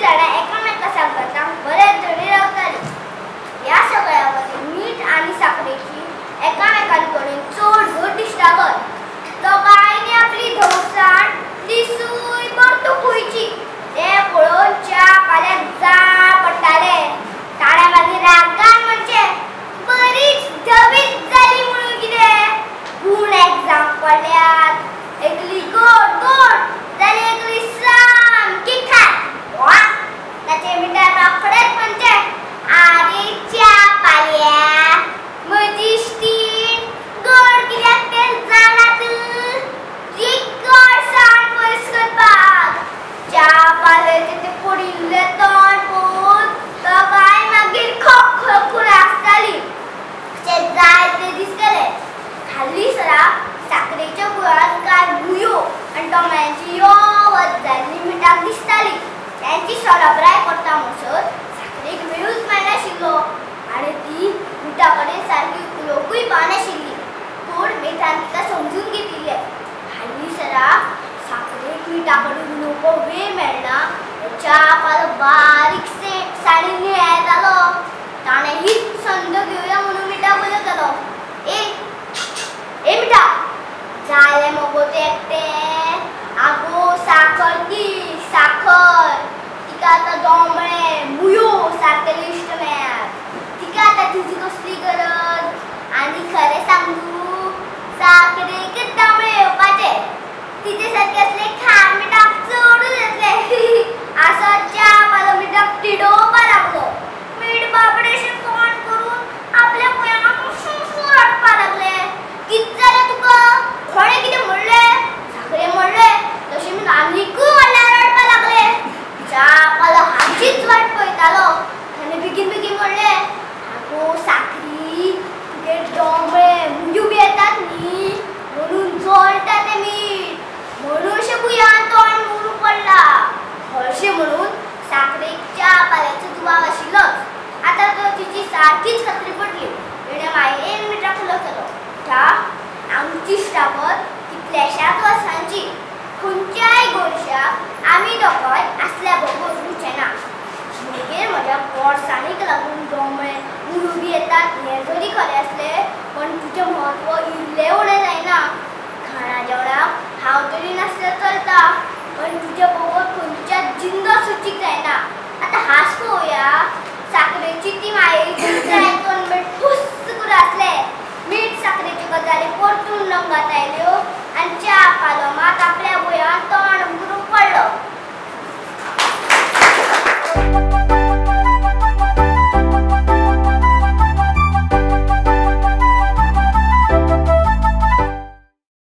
जाणां एकामेका सांगाताक बरे तरेन रावतालीं. ह्या सगळ्या मदीं मीठ आनी साकरेची एकामेकांकडेन चड घट इश्टागत. दोगांयनी आपली धवसाण दिसूय भर तोखुयची. तें पळोवन च्या पाल्याक जाळ पडटालें. ताणें मागीर रागान म्हणचें, बरीच धवीच जाली म्हणून कितें, पूण एग्जाम पडल्यात, एकली गोड गोड जाल्यार एकली सामकी खाट. वा, ताचें मिठान रोखडेंच म्हणचें, आरे च्या पाल्या, म्हजी इश्टीण गोड कित्याक तें जाणा तूं, ती गोडसाण पयस करपाक. च्या पाल्याचें तें पडिल्लें तोंड पळोवन दोगांय मागीर खक खक करून हांसतालीं. अशें जायते दीस गेले. हालींसरा साकरेच्या गुळांत कांय मुयो आनी दोंगरांची यो वच जाल्ली मिठाक दिसताली. तांची सराबराय करता म्हणसर साकरेक वेळूच मेळनाशिल्लो आनी ती मिठा कडेन सारकी उलोवंकूय पावनाशिल्ली. पूण मिठान तिका समजून घेतिल्लें. हालींसरा साकरेक मिठा कडेन उलोवपाक वेळ मेळना. च्या पालो बारीक साणीन निळेतालो. ताणें हीच संद घेवया म्हणून मिठाक उलयतालो, ए ए मिठा, जालें मगो तें एकटें, आगो साखर ती साखर, तिका आतां दोमळे मुयो सारकेले इश्ट मेळ्ळ्यात, तिका आतां तुजी कसली गरज. आनी खरें सांगू, साकरेकच दोमळे येवपाचे, तिचे सारके असले खार मिठाक चडूच येतले. आसत च्या पालो मिठाक टिडोवन